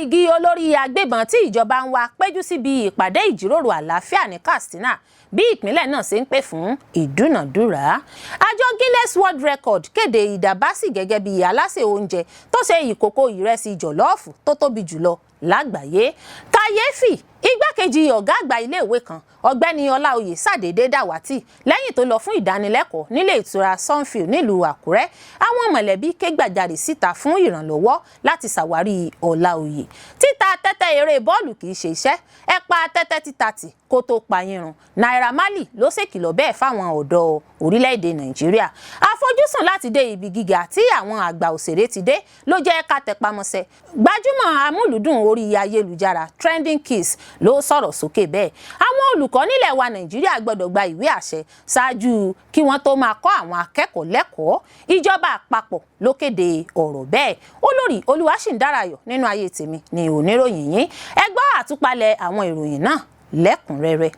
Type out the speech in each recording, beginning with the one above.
Ògbóǹtarìgì olórí agbébọn tí ìjọba ń wá péjú síbi ìpàdé ìjíròrò àlàáfíà ní Katsina bí ìpínlẹ̀ náà ṣe ń pè fún ìdúnàdúrà. Àjọ Guinness World Record kéde Ìdàbàsì gẹ́gẹ́ bí aláṣẹ oúnjẹ tó ṣe ìkòkò ìrẹsì jọ̀lọ́ọ̀fù tó tóbi jùlọ lágbàáyé. Kàyéfì, igbákejì ọ̀gá àgbà iléèwé kan, Ọ̀gbẹ́ni Ọláoyè, ṣàdédé dàwátì lẹ́yìn tó lọ fún ìdánilẹ́kọ̀ọ́ nílé ìtura Sunfield nílùú Àkúrẹ́. Àwọn mọ̀lẹ́bí ké gbàjarè síta fún ìrànlọ́wọ́ láti ṣàwárí Ọláoyè. Títa tẹ́tẹ́ eré bọ́ọ̀lù kì í ṣe iṣẹ́, ẹ pa tẹ́tẹ́ títa tì kó tó pa yín run. Naira Marley ló ṣèkìlọ̀ bẹ́ẹ̀ fáwọn ọ̀dọ́ orílẹ̀-èdè Nàìjíríà. Àfojúsùn láti dé ibi gíga tí àwọn àgbà òṣèré ti dé ló jẹ́ ká tẹpamọ́ṣẹ́. Gbajúmọ̀ amúlùdùn orí ayélujára Trending Kiss ló sọ̀rọ̀ sókè bẹ́ẹ̀. Àwọn olùkọ́ nílẹ̀ wa Nàìjíríà gbọ́dọ̀ gba ìwé àṣẹ ṣáájú kí wọ́n tó máa kọ́ àwọn akẹ́kọ̀ọ́ lẹ́kọ̀ọ́. Ìjọba àpapọ̀ ló kéde ọ̀rọ̀ bẹ́ẹ̀. Olórí Olúwaṣìndárayọ̀ nínú ayé tèmi ni oníròyìn yín. Ẹ gbọ́ àtúpalẹ̀ àwọn ìròyìn náà lẹ́kùnrẹ́rẹ́.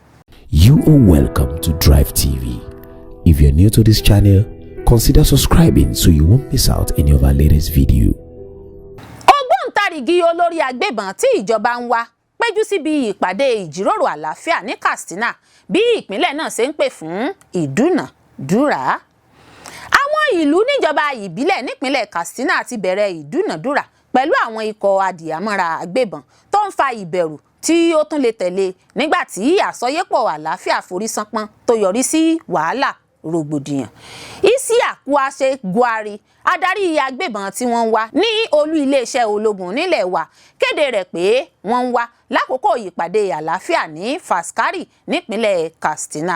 You are welcome to Drive TV. If you're new to this channel, consider subscribing so you won't miss out any of our latest video. Ògbóǹtarìgì olórí agbébọn tí ìjọba ń wá péjú síbi ìpàdé ìjíròrò àlàáfíà ní Katsina bí ìpínlẹ̀ náà ṣe ń pè fún ìdúnàdúrà. Àwọn ìlú níjọba ìbílẹ̀ nípínlẹ̀ Katsina ti bẹ̀rẹ̀ ìdúnàdúrà pẹ̀lú àwọn ikọ̀ adìyàmọ́ra agbébọn tó ń fa ìbẹ̀rù tí ó tún lè tẹ̀lé nígbà tí àsọyépọ̀ àlàáfíà forí ṣánpọ́n tó yọrí sí wàhálà rògbòdìyàn. Isiya Kwashe Gwari, adarí agbébọn tí wọ́n ń wá ní olú iléeṣẹ́ ológun nílẹ̀ wa, kéde rẹ̀ pé wọ́n ń wá lákòókò ìpàdé àlàáfíà ní Faskari nípínlẹ̀ Katsina.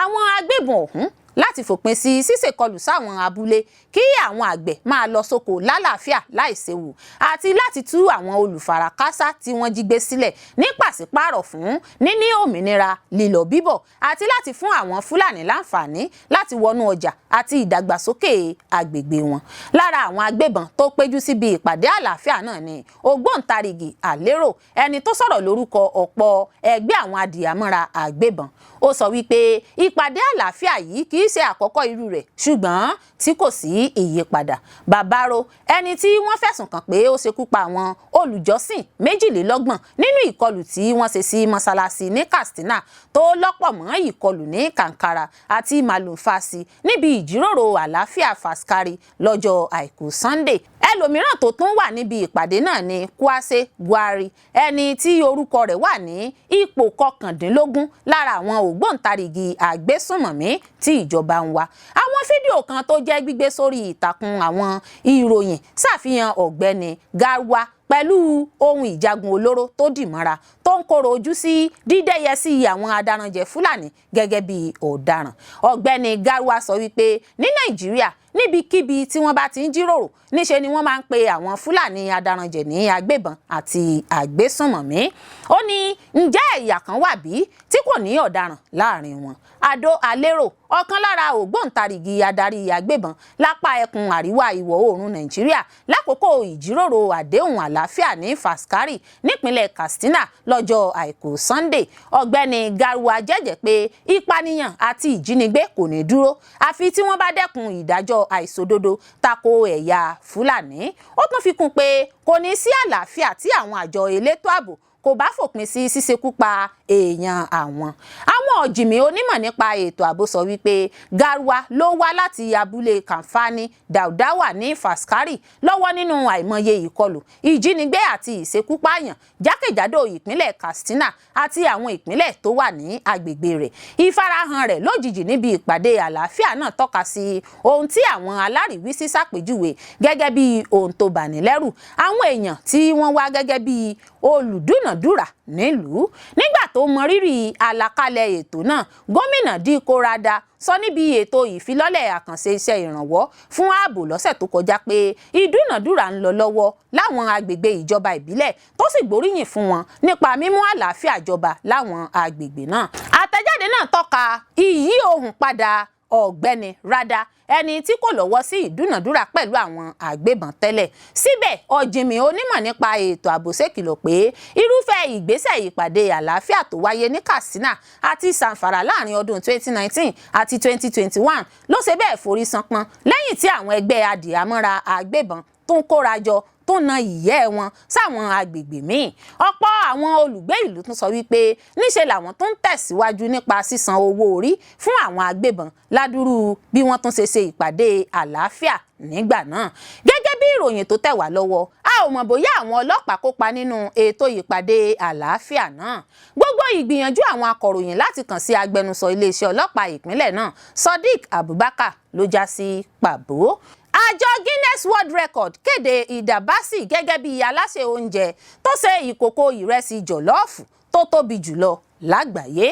Àwọn agbébọn ọ̀hún láti fòpin sí ṣíṣèkọlù sáwọn abúlé, kí àwọn àgbẹ̀ máa lọ sóko lálàáfíà láìséwu, àti láti tú àwọn olùfarakásá tí wọ́n jí gbé sílẹ̀ ní pàṣípààrọ̀ fún níní òmìnira lílọ bíbọ̀, àti láti fún àwọn Fúlàní láǹfààní láti wọnú ọjà àti ìdàgbàsókè agbègbè wọn. Lára àwọn agbébọn tó péjú síbi ìpàdé àlàáfíà náà ni ògbóǹtarìgì Àlérò, ẹni tó sọ̀rọ̀ lórúkọ ọ̀pọ̀ ẹgbẹ́ àwọn adìyàmọ́ra àgbébọn. Ó sọ wípé ìpàdé àlàáfíà yìí kì í ṣe àkọ́kọ́ irú rẹ̀, ṣùgbọ́n tí kò sí ìyípadà. Bàbárò, ẹni tí wọ́n fẹ̀sùn kàn pé ó ṣekú pa àwọn olùjọ́sìn 22 nínú ìkọlù tí wọ́n ṣe sí mọ́sálásí ní Katsina tó lọ́pọ̀ mọ́ ìkọlù ní Kankara àti Malumfashi níbi ìjíròrò àlàáfíà Faskari lọ́jọ́ Àìkú Sunday. Ẹlòmíràn tó tún wà níbi ìpàdé náà ni Kwase Gwari, ẹni tí orúkọ rẹ̀ wà ní ipò 19 lára àwọn ògbóǹtarìgì àgbésùnmọ̀mí tí ìjọba ń wá. Àwọn fídíò kan tó jẹ́ gbígbé sórí ìtàkùn àwọn ìròyìn ṣàfihàn Ọ̀gbẹ́ni Garwa pẹ̀lú ohun ìjagun olóró tó dì mọ́ra, tó ń kóró ojú sí dídẹ́yẹ sí àwọn adaranjẹ Fúlàní gẹ́gẹ́ bí ọ̀daràn. Ọ̀gbẹ́ni Garwa sọ wípé ní Nàìjíríà, níbikíbi tí wọ́n bá ti ń jíròrò, níṣe ni wọ́n máa ń pe àwọn Fúlàní adaranjẹ ní agbébọn àti àgbésùnmọ̀mí. Ó ní, ǹjẹ́ ẹ̀yà kan wà bí tí kò ní ọ̀daràn láàrin wọn? Àdó Alérò, ọ̀kan lára ògbóǹtarìgì adarí agbébọn lápá ẹkùn àríwá ìwọ̀ oòrùn Nàìjíríà, lákòókò ìjíròrò àdéhùn àlàáfíà ní Faskari nípínlẹ̀ Katsina lọ́jọ́ Àìkú Sunday. Ọ̀gbẹ́ni Garwa jẹ́jẹ́ pé ìpànìyàn àti ìjínigbé kò ní dúró àfi tí wọ́n bá dẹ́kun ìdájọ́ àìṣòdodo tako ẹ̀yà Fúlàní. Ó tún fi kún pé kò ní sí àlàáfíà tí àwọn àjọ elétò ààbò kò bá fòpin sí ṣíṣekú pa èèyàn àwọn. Àwọn ọ̀jìnmí onímọ̀ nípa ètò ààbò sọ wípé Garwa ló wá láti abúlé Kàǹfààní Daudawa ní Faskari lọ́wọ́ nínú àìmọye ìkọlù, ìjínigbé àti ìṣekúpààyàn jákèjádò ìpínlẹ̀ Katsina àti àwọn ìpínlẹ̀ tó wà ní agbègbè rẹ̀. Ìfarahàn rẹ̀ lójijì níbi ìpàdé àlàáfíà náà tọ́ka sí ohun tí àwọn aláríwísí ṣàpèjúwe gẹ́gẹ́ bí ohun tó bani lẹ́rù, àwọn èèyàn tí wọ́n wá gẹ́gẹ́ bí olùdúnàdúrà nílùú. Nígbà tó mọrírì àlàkalẹ̀ ètò náà, Gómìnà Dikko Radda sọ níbi ètò ìfilọ́lẹ̀ àkànṣe iṣẹ́ ìrànwọ́ fún ààbò lọ́sẹ̀ tó kọjá pé ìdúnàdúrà ń lọ lọ́wọ́ láwọn agbègbè ìjọba ìbílẹ̀, tó sì gbóríyìn fún wọn nípa mímú àlàáfíà jọba láwọn agbègbè náà. Àtẹ̀jáde náà tọ́ka ìyí ohùn padà Ọ̀gbẹ́ni Radda, ẹni tí kò lọ́wọ́ sí ìdúnàdúrà pẹ̀lú àwọn àgbébọn tẹ́lẹ̀. Síbẹ̀, ọ̀jìnmí onímọ̀ nípa ètò ààbò ṣèkìlọ̀ pé irúfẹ́ ìgbésẹ̀ ìpàdé àlàáfíà tó wáyé ní Katsina àti Zamfara láàrin ọdún 2019 àti 2021 ló ṣe bẹ́ẹ̀ forí ṣánpọ́n lẹ́yìn tí àwọn ẹgbẹ́ adìhámọ́ra àgbébọn tó ń kóra jọ. tó na ìyẹ́ wọn sáwọn agbègbè míì. Ọ̀pọ̀ àwọn olùgbé ìlú tún sọ wípé níṣe làwọn tó ń tẹ̀síwájú nípa sísan owó orí fún àwọn agbébọn ládùúrú bí wọ́n tún ṣe ṣe ìpàdé àlàáfíà nígbà náà. Gẹ́gẹ́ bí ìròyìn tó tẹ̀ wá lọ́wọ́, a ò mọ̀ bóyá àwọn ọlọ́pàá kópa nínú ètò ìpàdé àlàáfíà náà. Gbogbo ìgbìyànjú àwọn akọ̀ròyìn láti kàn sí agbẹnusọ iléeṣẹ́ ọlọ́pàá ìpínlẹ̀ náà, Sodiq Abubakar, ló já sí pàbó. Àjọ Guinness World Record kéde Ìdàbásì gẹ́gẹ́ bí aláṣẹ oúnjẹ tó ṣe ìkòkò ìrẹsì jọ̀lọ́ọ̀fù tó tóbi jùlọ lágbàáyé.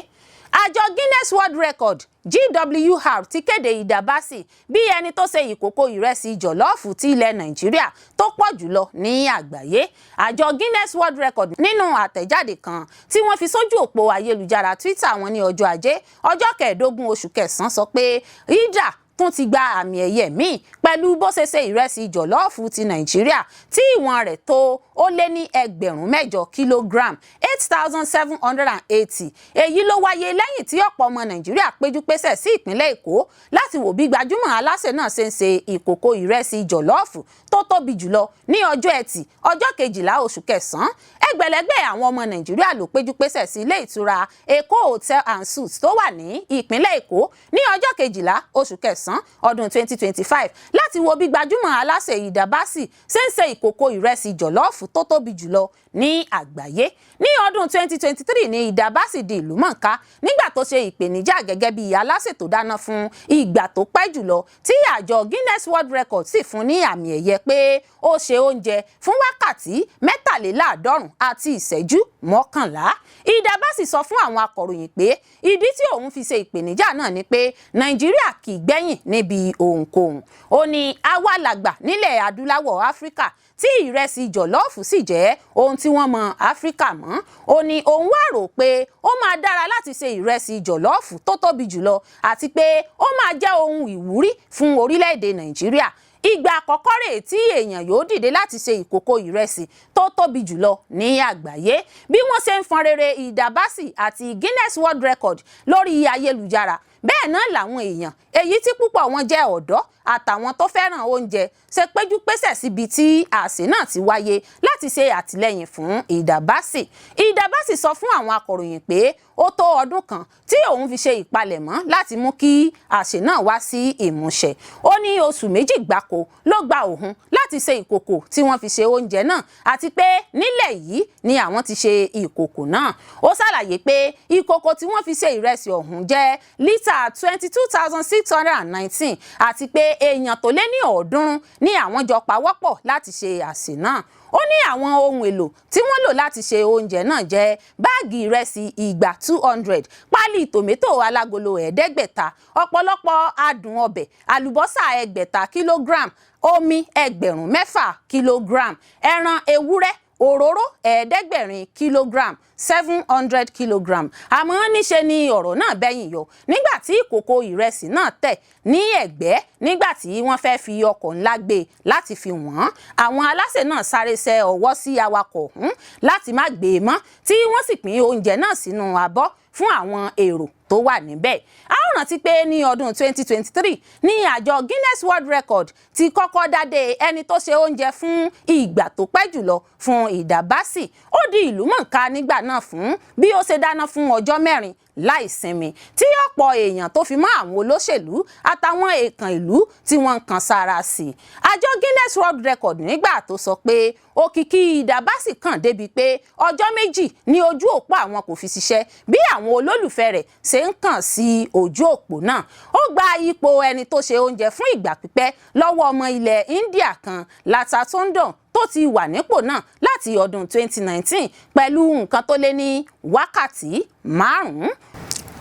Àjọ Guinness World Record, GWR, ti kéde Ìdàbásì bí ẹni tó ṣe ìkòkò ìrẹsì jọ̀lọ́ọ̀fù ti ilẹ̀ Nàìjíríà tó pọ̀ jùlọ ní àgbáyé. Àjọ Guinness World Record, nínú àtẹ̀jáde kan tí wọ́n fi sójú òpó ayélujára Twitter wọn ní ọjọ́ Ajé, ọjọ́ 15 oṣù kẹsàn-án, sọ pé Ida tún ti gba àmì ẹ̀yẹ míì pẹ̀lú bó ṣe ṣe ìrẹsì jọ̀lọ́ọ̀fù ti Nàìjíríà tí ìwọ̀n rẹ̀ tó ó lé ní 8,000 kilogram, 8,780. Èyí ló wáyé lẹ́yìn tí ọ̀pọ̀ ọmọ Nàìjíríà péjú pésẹ̀ sí ìpínlẹ̀ Èkó láti wò bí gbajúmọ̀ alásè náà ṣe ń ṣe ìkòkò ìrẹsì jọ̀lọ́ọ̀fù tó tóbi jùlọ ní ọjọ́ Ẹtì, ọjọ́ 12 oṣù kẹsàn-án. Ẹgbẹ̀lẹ́gbẹ̀ àwọn ọmọ Nàìjíríà ló péjú pésẹ̀ sí ilé ìtura Èkó Hotel and Suites tó wà ní ìpínlẹ̀ Èkó ní ọjọ́ 12 oṣù kẹsàn-án ọdún 2025 láti wo bí gbajúmọ̀ alásè Ìdàbásì ṣe ń ṣe ìkòkò ìrẹsì jọ̀lọ́ọ̀fù tó tóbi jùlọ ní àgbáyé. Ní ọdún 2023 ní Ìdàbásì di ìlú mọ̀ọ́ká nígbà tó ṣe ìpèníjà gẹ́gẹ́ bí alásè tó dáná fún ìgbà tó pẹ́ jùlọ, tí àjọ Guinness World Record sì fún ní àmì ẹ̀yẹ pé ó ṣe oúnjẹ fún wákàtí 73 àti ìṣẹ́jú 11. Ìdàbásì sọ fún àwọn akọ̀ròyìn pé ìdí tí òun fi ṣe ìpèníjà náà ni pé Nàìjíríà kì í gbẹ̀yìn níbi ohunkóhun. Ó ní àwa làgbà nílẹ̀ adúláwọ̀ Áfíríkà, tí ìrẹsì jọ̀lọ́ọ̀fù sì jẹ́ ohun tí wọ́n mọ Áfíríkà mọ́. Ó ní òun wá rò pé ó máa dára láti ṣe ìrẹsì jọ̀lọ́ọ̀fù tó tóbi jùlọ, àti pé ó máa jẹ́ ohun ìwúrí fún orílẹ̀-èdè Nàìjíríà. Ìgbà àkọ́kọ́ rèé tí èèyàn yóò dìde láti ṣe ìkòkò ìrẹsì tó tóbi jùlọ ní àgbáyé. Bí wọ́n ṣe ń fọn rere Ìdàbásì àti Guinness World Record lórí ayélujára, bẹ́ẹ̀ náà làwọn èèyàn, èyí tí púpọ̀ wọn jẹ́ ọ̀dọ́ àtàwọn tó fẹ́ràn oúnjẹ, ṣe péjú pésẹ̀ síbi tí àsè náà ti wáyé láti ṣe àtìlẹ́yìn fún Ìdàbásì. Ìdàbásì sọ fún àwọn akọ̀ròyìn pé ó tó ọdún kan tí òun fi ṣe ìpalẹ̀mọ́ láti mú kí àsè náà wá sí ìmúṣẹ. Ó ní oṣù 2 gbáko ló gba òun láti ṣe ìkòkò tí wọ́n fi ṣe oúnjẹ náà, àti pé nílẹ̀ yìí ni àwọn ti ṣe ìkòkò náà. Ó ṣàlàyé pé ìkòkò tí wọ́n fi ṣe ìrẹsì ọ̀hún jẹ́ lítà 22,619, àti pé èèyàn tó lé ní 300 ní àwọn jọ pawọ́pọ̀ láti ṣe àsè náà. Ó ní àwọn ohun èlò tí wọ́n lò láti ṣe oúnjẹ náà jẹ́ báàgì ìrẹsì ìgbà 200, páálí tòmẹ́tò alágolo 500, ọ̀pọ̀lọpọ̀ adùn ọbẹ̀, àlùbọ́sà 600 kilogram, omi 6,000 kilogram, ẹran ewúrẹ́, òróró 700 kilogram, 700 kilogram. Àmọ́ níṣe ni ọ̀rọ̀ náà bẹ́yìn yọ nígbà tí ìkòkò ìrẹsì náà tẹ̀ ní ẹ̀gbẹ́ nígbà tí wọ́n fẹ́ fi ọkọ̀ ńlá gbé láti fi wọ́n. Àwọn alásè náà sáré sẹ ọwọ́ sí awakọ̀ ọ̀hún láti má gbé e mọ́, tí wọ́n sì pín oúnjẹ náà sínú abọ́ fún àwọn èrò tó wà níbẹ̀. A ó rántí pé ní ọdún 2023 ní àjọ Guinness World Record ti kọ́kọ́ dádé ẹni tó ṣe oúnjẹ fún ìgbà tó pẹ́ jùlọ fún Ìdàbásì. Ó di ìlú mọ̀ọ́ká nígbà náà fún bí ó ṣe dáná fún ọjọ́ 4 láì sinmi, tí ọ̀pọ̀ èèyàn tó fi mọ́ àwọn olóṣèlú àtàwọn èèkàn ìlú tí wọ́n ń kan sára sí i. Àjọ Guinness World Record nígbà tó sọ pé òkìkí Ìdàbásì kàn débi pé ọjọ́ 2 ní ojú òpó àwọn kò fi ṣiṣẹ́ bí àwọn olólùfẹ́ rẹ̀ ṣe ń kàn sí ojú òpó náà. Ó gba ipò ẹni tó ṣe oúnjẹ fún ìgbà pípẹ́ lọ́wọ́ ọmọ ilẹ̀ India kan, Lata Tondon, tó ti wà nípò náà láti ọdún 2019 pẹ̀lú nǹkan tó lé ní wákàtí 5.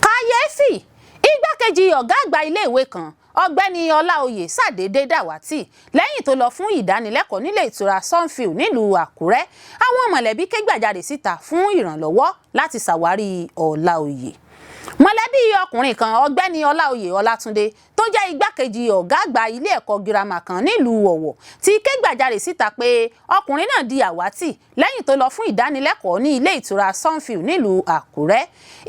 Kàyéfì: igbákejì ọ̀gá àgbà iléèwé kan, Ọ̀gbẹ́ni Ọláoyè, ṣàdédé dàwátì lẹ́yìn tó lọ fún ìdánilẹ́kọ̀ọ́ nílé ìtura Sunfield nílùú Àkúrẹ́. Àwọn mọ̀lẹ́bí ké gbàjarè síta fún ìrànlọ́wọ́ láti ṣàwárí Ọláoyè. Mọ̀lẹ́bí ọkùnrin kan, Ọ̀gbẹ́ni Ọláoyè Ọlátúndé, tó jẹ́ igbákejì ọ̀gá àgbà ilé ẹ̀kọ́ girama kan nílùú Ọ̀wọ̀, ti ké gbàjarè síta pé ọkùnrin náà di àwátì lẹ́yìn tó lọ fún ìdánilẹ́kọ̀ọ́ ní ilé ìtura Sunfield nílùú Àkúrẹ́.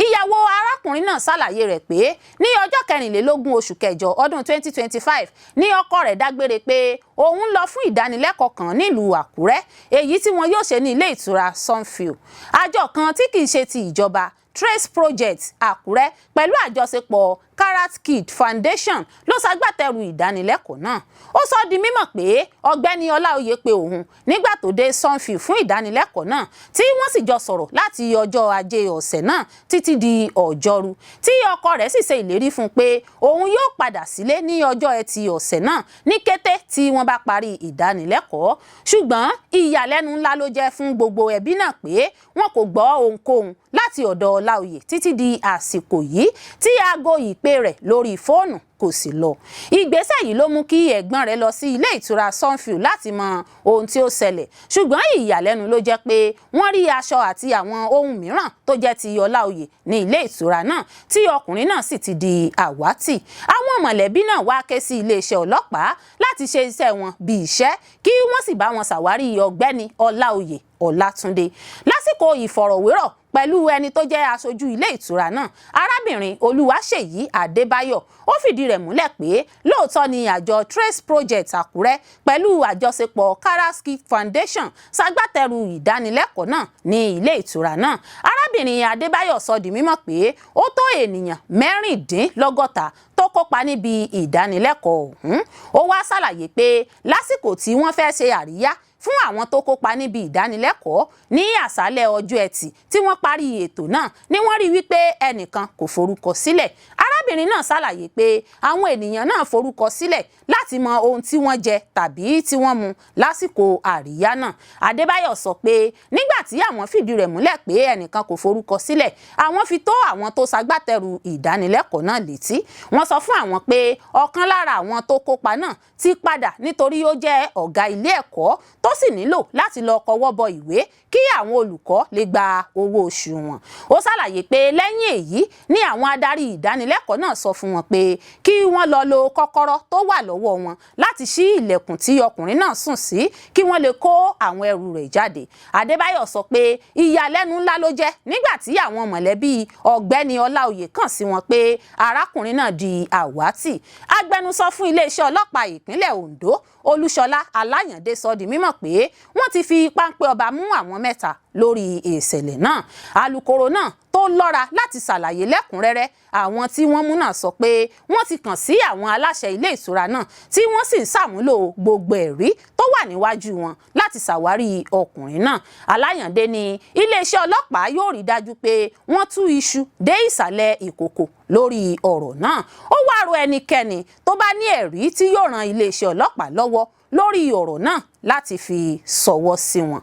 Ìyàwó arákùnrin náà ṣàlàyé rẹ̀ pé ní ọjọ́ 24 oṣù kẹjọ ọdún 2025 ní ọkọ rẹ̀ dágbére pé òun lọ fún ìdánilẹ́kọ̀ọ́ kan nílùú Àkúrẹ́, èyí tí wọn yóò ṣe ní ilé ìtura Sunfield. Àjọ kan tí kì í ṣe ti ìjọba, Trace Project Àkúrẹ́, pẹ̀lú àjọṣepọ̀ Karat Kid Foundation ló ṣagbátẹrù ìdánilẹ́kọ̀ọ́ náà. Ó sọ di mímọ̀ pé Ọ̀gbẹ́ni Ọláoyè pé òun nígbà tó dé Sunfield fún ìdánilẹ́kọ̀ọ́ náà, tí wọ́n sì jọ sọ̀rọ̀ láti ọjọ́ Ajé ọ̀sẹ̀ náà títí di Ọjọ́rú, tí ọkọ rẹ̀ sì ṣe ìlérí fún un pé òun yóò padà sílé ní ọjọ́ Ẹtì ọ̀sẹ̀ náà ní kété tí wọ́n bá parí ìdánilẹ́kọ̀ọ́. Ṣùgbọ́n ìyàlẹ́nu ńlá ló jẹ́ fún gbogbo ẹbí náà pé wọn kò gbọ́ ohunkóhun láti ọ̀dọ̀ Ọláoyè títí di àsìkò yìí, tí aago ìpè rẹ̀ lórí fóònù kò sì lọ. Ìgbésẹ̀ yìí ló mú kí ẹ̀gbọ́n rẹ̀ lọ sí ilé ìtura Sunfield láti mọ ohun tí ó ṣẹlẹ̀. Ṣùgbọ́n ìyàlẹ́nu ló jẹ́ pé wọ́n rí aṣọ àti àwọn ohun mìíràn tó jẹ́ ti Ọláoyè ní ilé ìtura náà, tí ọkùnrin náà sì ti di àwátì. Àwọn mọ̀lẹ́bí náà wá ké sí iléeṣẹ́ ọlọ́pàá láti ṣe iṣẹ́ wọn bí iṣẹ́, kí wọ́n sì bá wọn ṣàwárí Ọ̀gbẹ́ni Ọláoyè Ọlátúndé. Lásìkò ìfọ̀rọ̀wérọ̀ pẹ̀lú ẹni tó jẹ́ aṣojú ilé ìtura náà, arábìnrin Olúwaṣèyí Adébáyọ̀, ó fìdí rẹ̀ múlẹ̀ pé lóòótọ́ ni àjọ Trace Project Àkúrẹ́ pẹ̀lú àjọṣepọ̀ Karaski Foundation ṣagbátẹrù ìdánilẹ́kọ̀ọ́ náà ní ilé ìtura náà. Arábìnrin Adébáyọ̀ sọ di mímọ̀ pé ó tó ènìyàn 66 tó kópa níbi ìdánilẹ́kọ̀ọ́ ọ̀hún. Ó wá ṣàlàyé pé lásìkò tí wọ́n fẹ́ ṣe àríyá fún àwọn tó kópa níbi ìdánilẹ́kọ̀ọ́ ní àṣálẹ́ ọjọ́ Ẹtì tí wọ́n parí ètò náà ni wọ́n rí wípé ẹnìkan kò forúkọ sílẹ̀. Arábìnrin náà ṣàlàyé pé àwọn ènìyàn náà forúkọ sílẹ̀ láti mọ ohun tí wọ́n jẹ tàbí tí wọ́n mu lásìkò àríyá náà. Adébáyọ̀ sọ pé nígbà tí àwọn fìdí rẹ̀ múlẹ̀ pé ẹnìkan kò forúkọ sílẹ̀, àwọn fi tó àwọn tó ṣagbátẹrù ìdánilẹ́kọ̀ọ́ náà létí. Wọ́n sọ fún àwọn pé ọ̀kan lára àwọn tó kópa náà ti padà nítorí ó jẹ́ ọ̀gá ilé ẹ̀kọ́ tó sì nílò láti lọ kọwọ́ bọ ìwé kí àwọn olùkọ́ lè gba owó oṣù wọn. Ó ṣàlàyé pé lẹ́yìn èyí ni àwọn adarí ìdánilẹ́kọ̀ọ́ náà sọ fún wọn pé kí wọ́n lọ lo kọ́kọ́rọ́ tó wà lọ́wọ́ wọn láti ṣí ilẹ̀kùn tí ọkùnrin náà sùn sí, kí wọ́n lè kó àwọn ẹrù rẹ̀ jáde. Adébáyọ̀ sọ pé ìyàlẹ́nu ńlá ló jẹ́ nígbà tí àwọn mọ̀lẹ́bí Ọ̀gbẹ́ni Ọláoyè kàn sí wọn pé arákùnrin náà di àwátì. Agbẹnusọ fún iléeṣẹ́ ọlọ́pàá ìpínlẹ̀ Ondo, Olúṣọlá Aláyàndé, sọ di mímọ̀ pé wọ́n ti fi páńpẹ́ ọba mú àwọn mẹ́ta lórí ìṣẹ̀lẹ̀ náà. Alukoro náà tó lọ́ra láti ṣàlàyé lẹ́kùnrẹ́rẹ́ àwọn tí wọ́n mú náà sọ pé wọ́n ti kàn sí àwọn aláṣẹ ilé ìtura náà, tí wọ́n sì ń ṣàmúlò gbogbo ẹ̀rí tó wà níwájú wọn láti ṣàwárí ọkùnrin náà. Aláyàndé ní iléeṣẹ́ ọlọ́pàá yóò rí dájú pé wọ́n tú iṣu dé ìsàlẹ̀ ìkòkò lórí ọ̀rọ̀ náà. Ó wá rọ ẹnikẹ́ni tó bá ní ẹ̀rí tí yóò ran iléeṣẹ́ ọlọ́pàá lọ́wọ́ lórí ọ̀rọ̀ náà láti fi ṣọwọ́ sí wọn.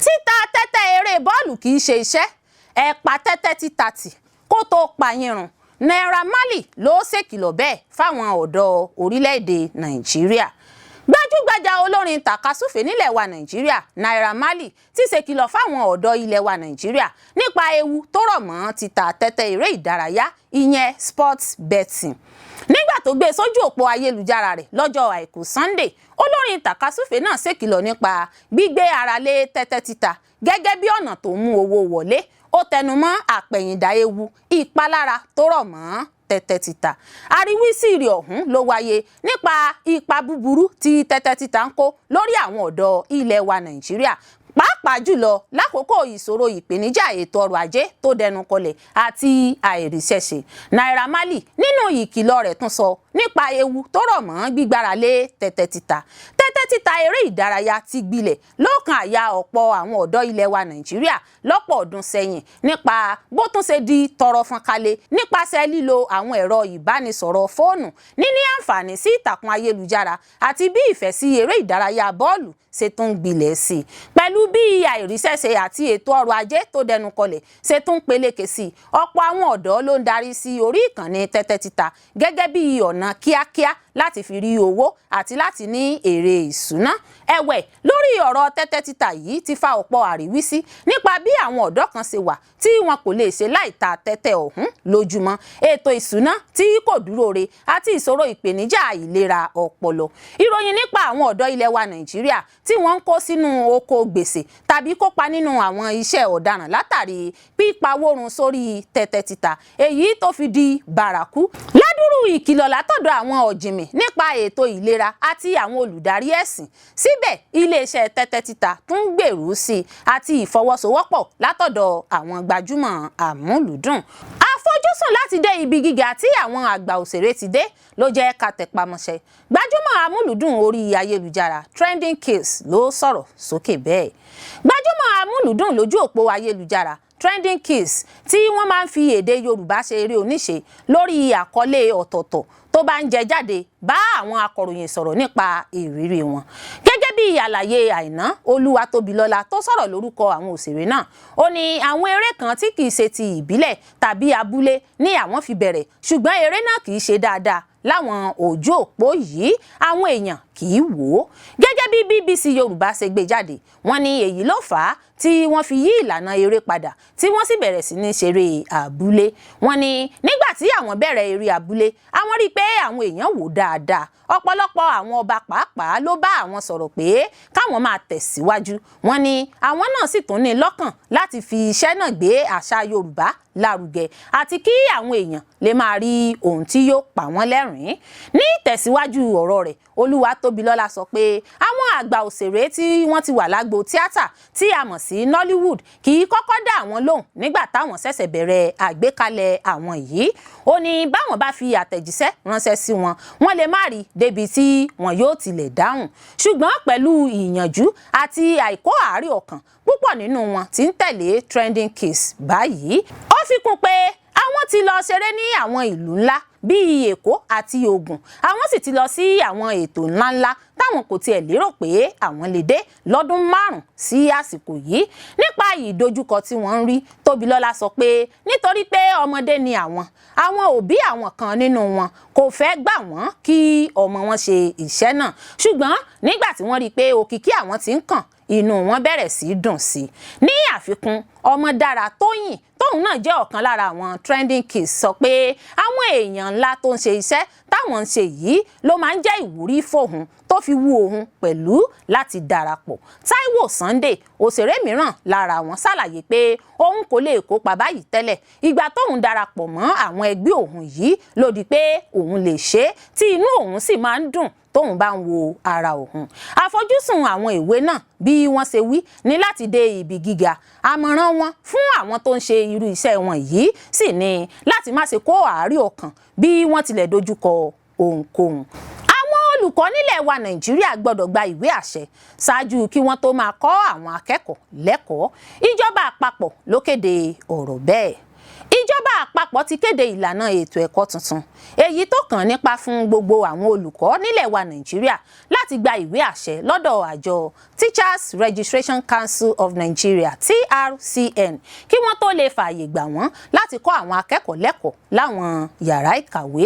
Títa tẹ́tẹ́ eré bọ́ọ̀lù kì í ṣe iṣẹ́, ẹ pa tẹ́tẹ́ títa tì kó tó pa yín run. Naira Marley ló ṣèkìlọ̀ bẹ́ẹ̀ fáwọn ọ̀dọ́ orílẹ̀-èdè Nàìjíríà. Gbajúgbajà olórin tàkasúfè nílẹ̀ wa Nàìjíríà, Naira Marley, ti ṣèkìlọ̀ fáwọn ọ̀dọ́ ilẹ̀ wa Nàìjíríà nípa ewu tó rọ̀ mọ́ títa tẹ́tẹ́ eré ìdárayá, ìyẹn sports betting. Nígbà tó gbé sójú òpó ayélujára rẹ̀ lọ́jọ́ Àìkú Sunday, olórin tàkasúfè náà ṣèkìlọ̀ nípa gbígbé ara lé tẹ́tẹ́ títa gẹ́gẹ́ bí ọ̀nà tó mú owó wọlé. Ó tẹnumọ́ àpẹ̀yìndà ewu ìpalára tó rọ̀ mọ́ tẹ́tẹ́ títa. Àríwísí rẹ̀ ọ̀hún ló wáyé nípa ipa búburú tí tẹ́tẹ́ títa ń kó lórí àwọn ọ̀dọ́ ilẹ̀ wa Nàìjíríà, pàápàá jùlọ lákòókò ìṣòro ìpèníjà ètò ọrọ̀ ajé tó dẹnu kọlẹ̀ àti àìríṣẹ́ṣe. Naira Marley nínú ìkìlọ̀ rẹ̀ tún sọ nípa ewu tó rọ̀ mọ́ gbígbára lé tẹ́tẹ́ títa. Tẹ́tẹ́ títa eré ìdárayá ti gbilẹ̀ lọ́kàn àyà ọ̀pọ̀ àwọn ọ̀dọ́ ilẹ̀ wa Nàìjíríà lọ́pọ̀ ọdún sẹ́yìn, nípa bó tún ṣe di tọrọ fọ́nkalẹ̀ nípasẹ̀ lílo àwọn ẹ̀rọ ìbánisọ̀rọ̀ fóònù, níní àǹfààní sí ìtàkùn ayélujára, àti bí ìfẹ́ sí eré ìdárayá bọ́ọ̀lù ṣe tún gbilẹ̀ sí i. Pẹ̀lú bí àìríṣẹ́ṣe àti ètò ọrọ̀ ajé tó dẹnu kọlẹ̀ ṣe tún peléke sí i, ọ̀pọ̀ àwọn ọ̀dọ́ ló ń darí sí orí ìkànnì tẹ́tẹ́ títa gẹ́gẹ́ bí ọ̀nà kíákíá láti fi rí owó àti láti ní èrè ìṣúná. Ẹ̀wẹ̀, lórí ọ̀rọ̀ tẹ́tẹ́ títa yìí ti fa ọ̀pọ̀ àríwísí nípa bí àwọn ọ̀dọ́ kan ṣe wà tí wọn kò lè ṣe láì ta tẹ́tẹ́ ọ̀hún lójúmọ́, ètò ìṣúná tí kò dúró re àti ìṣòro ìpèníjà ìlera ọpọlọ. Ìròyìn nípa àwọn ọ̀dọ́ ilẹ̀ wa Nàìjíríà tí wọ́n ń kó sínú oko gbèsè tàbí kópa nínú àwọn iṣẹ́ ọ̀daràn látàrí pípawórun sórí tẹ́tẹ́ títa, èyí tó fi di bárakú. Ládùrú ìkìlọ̀ látọ̀dọ̀ àwọn ọ̀jìnmì nípa ètò ìlera àti àwọn olùdarí ẹ̀sìn, síbẹ̀ iléeṣẹ́ tẹ́tẹ́ títa tún gbèrú sí i àti ìfọwọ́sowọ́pọ̀ látọ̀dọ̀ àwọn gbajúmọ̀ àmúlùdùn. Àfojúsùn láti dé ibi gíga tí àwọn àgbà òṣèré ti dé ló jẹ́ ká tẹpamọ́ṣẹ́. Gbajúmọ̀ amúlùdùn orí ayélujára Trending Kills ló sọ̀rọ̀ sókè bẹ́ẹ̀. Gbajúmọ̀ amúlùdùn lójú òpó ayélujára Trending Kills, tí wọ́n máa ń fi èdè Yorùbá ṣe eré oníṣe lórí àkọlé ọ̀tọ̀ọ̀tọ̀ tó bá ń jẹ jáde, bá àwọn akọ̀ròyìn sọ̀rọ̀ nípa ìrírí wọn. Gẹ́gẹ́ bí àlàyé Àìná Olúwatóbilọ́lá tó sọ̀rọ̀ lórúkọ àwọn òṣèré náà, ó ní àwọn eré kan tí kìí ṣe ti ìbílẹ̀ tàbí abúlé ní àwọn fi bẹ̀rẹ̀, ṣùgbọ́n eré náà kìí ṣe dáadáa láwọn ojú òpó yìí, àwọn èèyàn kì í wò ó. Gẹ́gẹ́ bí BBC Yorùbá ṣe gbé jáde, wọ́n ní èyí ló fà á tí wọ́n fi yí ìlànà eré padà, tí wọ́n sì bẹ̀rẹ̀ sí ní ṣeré abúlé. Wọ́n ní nígbà tí àwọn bẹ̀rẹ̀ eré abúlé, àwọn rí i pé àwọn èèyàn wò dáadáa. Ọ̀pọ̀lọpọ̀ àwọn ọba pàápàá ló bá àwọn sọ̀rọ̀ pé káwọn máa tẹ̀síwájú. Wọ́n ní àwọn náà sì tún ní lọ́kàn láti fi iṣẹ́ náà gbé àṣà Yorùbá lárugẹ àti kí àwọn èèyàn lè máa rí ohun tí yóò pa wọ́n lẹ́rìn-ín. Ní ìtẹ̀síwájú ọ̀rọ̀ rẹ̀, Olúwatóbilọ́lá sọ pé àwọn àgbà òṣèré tí wọ́n ti wà lágbo tíátà tí a mọ̀ sí Nollywood kì í kọ́kọ́ dá àwọn lóhùn nígbà táwọn ṣẹ̀ṣẹ̀ bẹ̀rẹ̀ àgbékalẹ̀ àwọn yìí. Ó ní báwọn bá fi àtẹ̀jíṣẹ́ ránṣẹ́ sí wọn, wọ́n lè má rí débi tí wọn yóò tilẹ̀ dáhùn, ṣùgbọ́n pẹ̀lú ìyànjú àti àìkó àárẹ̀ ọkàn, púpọ̀ nínú wọn ti ń tẹ̀lé Trending Kills báyìí. Ó fi kún pé àwọn ti lọ ṣeré ní àwọn ìlú ńlá bíi Èkó àti Ògùn, àwọn sì ti lọ sí àwọn ètò ńláńlá táwọn kò tiẹ̀ lérò pé àwọn lè dé lọ́dún 5 sí àsìkò yìí. Nípa ìdojúkọ tí wọ́n ń rí, Tóbilọ́lá sọ pé nítorí pé ọmọdé ni àwọn, àwọn òbí àwọn kan nínú wọn kò fẹ́ gbà wọ́n kí ọmọ wọn ṣe iṣẹ́ náà, ṣùgbọ́n nígbà tí wọ́n rí i pé òkìkí àwọn ti ń kàn, inú wọn bẹ̀rẹ̀ sí í dùn sí i. Ní àfikún, Ọmọdára Tóyìn, tóun náà jẹ́ ọ̀kan lára àwọn Trending Kills, sọ pé àwọn èèyàn ńlá tó ń ṣe iṣẹ́ táwọn ń ṣe yìí ló máa ń jẹ́ ìwúrí fóun tó fi wú òun pẹ̀lú láti darapọ̀. Táíwò Sunday, òṣèré mìíràn lára wọn, ṣàlàyé pé òun kò lè kópa báyìí tẹ́lẹ̀, ìgbà tóun darapọ̀ mọ́ àwọn ẹgbẹ́ òun yìí ló di pé òun lè ṣe é, tí inú òun sì máa ń dùn tóun bá ń wo ara òun. Àfojúsùn àwọn ìwé náà, bí wọ́n ṣe wí, ní láti dé ibi gíga. Àmọ̀ràn wọn fún àwọn tó ń ṣe irú iṣẹ́ wọn yìí sì ni láti má ṣe kó àárẹ̀ ọkàn bí wọ́n tilẹ̀ dojúkọ ohunkóhun. Àwọn olùkọ́ nílẹ̀ wa Nàìjíríà gbọ́dọ̀ gba ìwé àṣẹ ṣáájú kí wọ́n tó máa kọ́ àwọn akẹ́kọ̀ọ́ lẹ́kọ̀ọ́. Ìjọba àpapọ̀ ló kéde ọ̀rọ̀ bẹ́ẹ̀. Ìjọba àpapọ̀ ti kéde ìlànà ètò ẹ̀kọ́ tuntun, èyí tó kàn nípa fún gbogbo àwọn olùkọ́ nílẹ̀ wa Nàìjíríà láti gba ìwé àṣẹ lọ́dọ̀ àjọ Teachers Registration Council of Nigeria, TRCN, kí wọ́n tó lè fààyè gbà wọ́n láti kọ́ àwọn akẹ́kọ̀ọ́ lẹ́kọ̀ọ́ láwọn yàrá ìkàwé.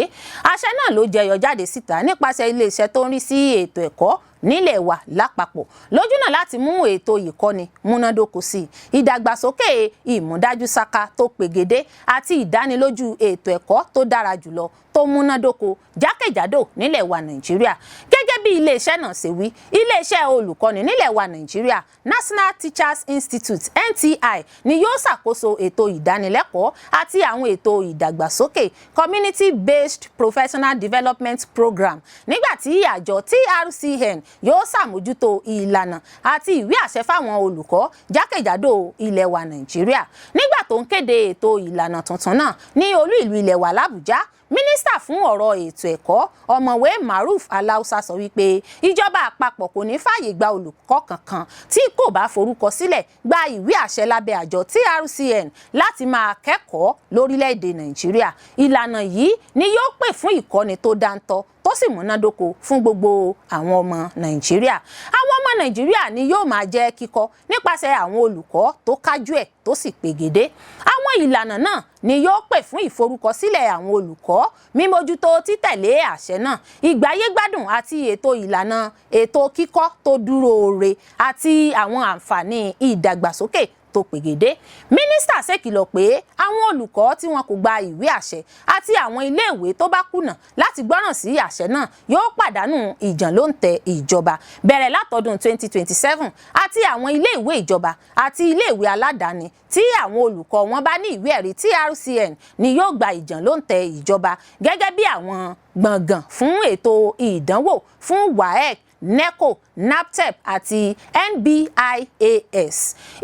Àṣẹ náà ló jẹyọ jáde síta nípasẹ̀ iléeṣẹ́ tó ń rí sí ètò ẹ̀kọ́ nílẹ̀ wa lápapọ̀, lójúnà láti mú ètò ìkọ́ni múnádóko sí i, ìdàgbàsókè ìmúdájú sáká tó pegedé àti ìdánilójú ètò ẹ̀kọ́ tó dára jùlọ tó múnádóko jákèjádò nílẹ̀ wa Nàìjíríà. Gẹ́gẹ́ bí iléeṣẹ́ náà ṣe wí, iléeṣẹ́ olùkọ́ni nílẹ̀ wa Nàìjíríà, National Teachers Institute, NTI, ni yóò ṣàkóso ètò ìdánilẹ́kọ̀ọ́ àti àwọn ètò ìdàgbàsókè Community Based Professional Development Program, nígbà tí àjọ TRCN yóò ṣàmójútó ìlànà àti ìwé àṣẹ fáwọn olùkọ́ jákèjádò ilẹ̀ wa Nàìjíríà. Nígbà tó ń kéde ètò ìlànà tuntun náà ní olú ìlú ilẹ̀ wa l'Àbújá, Mínísítà fún ọ̀rọ̀ ètò ẹ̀kọ́, Ọ̀mọ̀wé Maruf Alausa, sọ wípé ìjọba àpapọ̀ kò ní fààyè gba olùkọ́ kankan tí kò bá forúkọ sílẹ̀ gba ìwé àṣẹ lábẹ́ àjọ TRCN láti máa kẹ́kọ̀ọ́ lórílẹ̀‐èdè Nàìjíríà. Ìlànà yìí ni yóò pè fún ìkọ́ni tó dáńtọ́ tó sì múnádóko fún gbogbo àwọn ọmọ Nàìjíríà. Àwọn ọmọ Nàìjíríà ni yóò máa jẹ́ kíkọ́ nípasẹ̀ àwọn olùkọ́ tó kájú ẹ̀ tó sì pegedé. Àwọn Ìlànà náà ni yóò pè fún ìforúkọsílẹ̀ àwọn olùkọ́, mímójútó títẹ̀lé àṣẹ náà, ìgbáyégbádùn àti ètò ìlànà ètò kíkọ́ tó dúró re àti àwọn àǹfààní ìdàgbàsókè tó pègédé. Mínísítà ṣèkìlọ̀ pé àwọn olùkọ́ tí wọn kò gba ìwé àṣẹ àti àwọn iléèwé tó bá kùnà láti gbọ́ràn sí àṣẹ náà yóò pàdánù ìjànlóǹtẹ̀ ìjọba bẹ̀rẹ̀ látọdún 2027, àti àwọn iléèwé ìjọba àti iléèwé aládàáni tí àwọn olùkọ́ wọn bá ní ìwé ẹ̀rí TRCN ni yóò gba ìjànlóǹtẹ̀ ìjọba gẹ́gẹ́ bí àwọn gbọ̀ngàn fún ètò ìdánwò fún WAEC, NECO, NABTEB àti NBIAS.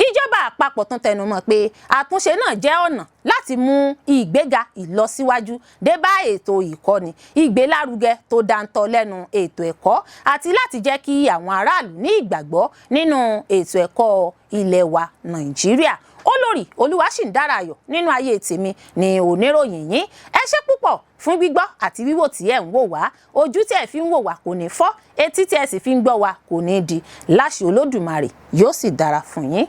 Ìjọba àpapọ̀ tún tẹnumọ́ pé àtúnṣe náà jẹ́ ọ̀nà láti mú ìgbéga ìlọsíwájú dé bá ètò ìkọ́ni, ìgbélárugẹ tó dáńtọ́ lẹ́nu ètò ẹ̀kọ́ àti láti jẹ́ kí àwọn aráàlú ní ìgbàgbọ́ nínú ètò ẹ̀kọ́ ilẹ̀ wa Nàìjíríà. Olórí Olúwaṣìndára Ayọ̀ nínú ayé tèmi ni oníròyìn yín. Ẹ ṣé púpọ̀ fún gbígbọ́ àti wíwò tí ẹ̀ ń wò wá. Ojú tí ẹ fi ń wò wá kò ní fọ́, etí tí ẹ sì fi ń gbọ́ wá kò ní di. Láṣẹ Olódùmarè, yóò sì dára fún yín.